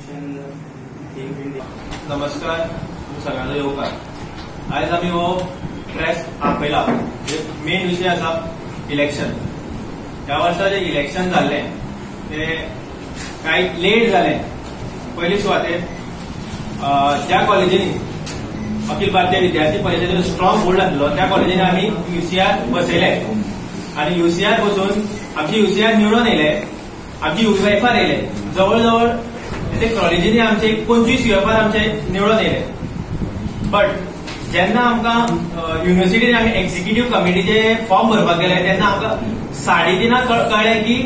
Election thing in नमस्कार, सगळ्यांचो येवकार. आयज आमी हो प्रेस आपयला. मेन विशय आसा इलेक्शन. ह्या वर्सा जे इलेक्शन जाल्लें ते कांय लेट जालें. पयली सुवातेर ज्या कॉलेजींनी अखिल भारतीय विद्यार्थी परिशदेचो स्ट्रॉंग होल्ड आसलो त्या कॉलेजींनी आमी युसीआर बसयले आनी युसीआर बसून आमचे युसीआर निवडून येयले, आमची युएफआर येयले. जवळ जवळ ते कॉलेजींनी आमचे 25 युएफआर आमचे निवडून येयले. बट जेन्ना आमकां युनिव्हर्सिटीन आमी एक्झिक्युटीव कमिटीचे फॉर्म भरपाक गेले तेन्ना आमकां 3:30 कळ्ळें की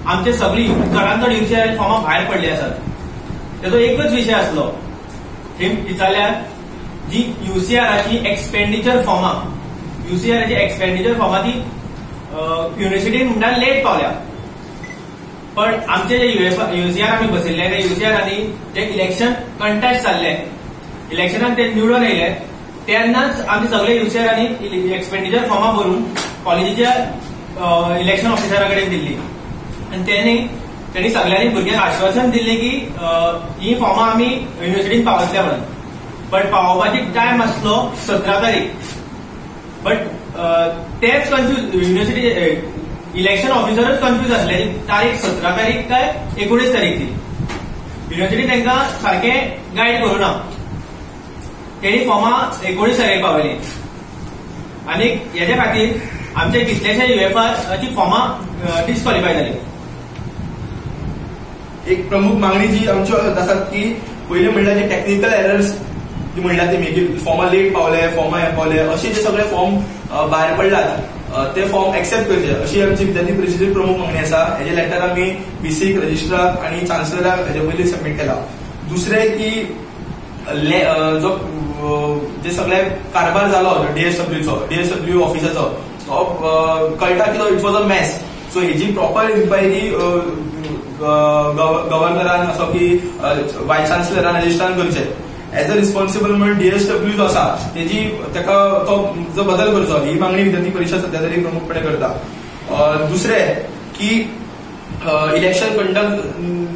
आमचे सगळी चडांत चड युसीआर फॉर्मां भायर पडली आसात. तेजो एकच विशय आसलो, थंय विचारल्यार जी युसीआराची एक्सपेंडिचर फॉर्मां, युसीआराची एक्सपेंडिचर फॉर्मां ती युनिव्हर्सिटीन म्हणल्यार लेट पावल्या. पण आमचे जे युसीआर आमी बसयल्ले ते युसीआरांनी जे इलेक्शन कंटेस्ट जाल्ले, इलेक्शनान ते निवडून येयले तेन्नाच आमचे सगळे युसीआरांनी एक्सपेंडिचर फॉर्मां भरून कॉलेजीच्या इलेक्शन ऑफिसरा कडेन दिल्ली आनी तेणी सगळ्यांनी भुरग्यांक आश्वासन दिल्लें की ही फॉर्मां आमी युनिव्हर्सिटीन पावतले म्हणून. बट पावोवपाची टायम आसलो 17 तारीख. बट तेच कन्फ्यूज, युनिव्हर्सिटी इलेक्शन ऑफिसरच कन्फ्यूज आसले तारीख 17 तारीख काय 19 तारीख ती. युनिव्हर्सिटी तांकां सारकें गायड करूं ना, तेणी फॉर्मां 19 तारीख पावयली आनी हेच्या खातीर आमचे कितलेशे युएफआर फॉर्मां डिस्क्वॉलिफाय जाली. एक प्रमुख मागणी जी आमच्यो आसात की पयलीं म्हणल्यार जे टॅक्निकल एरर्स म्हणल्यार ते की फॉर्मां लेट पावले, फॉर्मां हे पावले, अशे जे सगळे फॉर्म भायर पडलात ते फॉर्म एक्सेप्ट करचे अशी आमची विद्यार्थी परिशदेची प्रमुख मागणी आसा. हेजे लेटर आमी व्हीसीक, रजिस्ट्राक आनी चान्सलराक हेजे पयलीं सबमीट केला. दुसरें की जो जे सगळे कारभार जालो डीएसडब्ल्यूचो, डीएसडब्ल्यू ऑफिसाचो, तो कळटा की तो it was a mess. So हेजी प्रॉपर इन्क्वायरी गव्हर्नरान असो की वायस चान्सलरान, रजिस्ट्रान करचे. एज अ रिस्पॉन्सिबल म्हणून डीएसडब्ल्यू जो आसा तेजी ताका तो जो बदल करचो ही मागणी विद्यार्थी परिशद सध्या तरी प्रमुखपणे करता. दुसरें की इलेक्शन कंडक्ट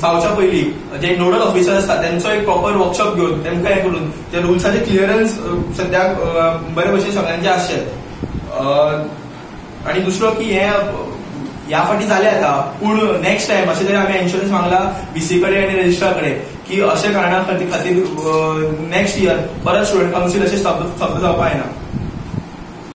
जावच्या पयलीं जे नोडल ऑफिसर आसता तेंचो एक प्रॉपर वर्कशॉप घेवन तेमकां हें करून ते रुल्साचे क्लियरन्स सद्याक बरे भशेन सगळ्यांचे आसचे. आनी दुसरो की हे ह्या फाटी जाले आतां, पूण नेक्स्ट टायम अशें तरेन आमी एन्शुरन्स मागला व्हीसी कडेन आनी रजिस्ट्रा कडेन की अशे कारणा खातीर नेक्स्ट इयर परत स्टुडंट कावन्सील अशें स्तब्ध जावपाक जायना.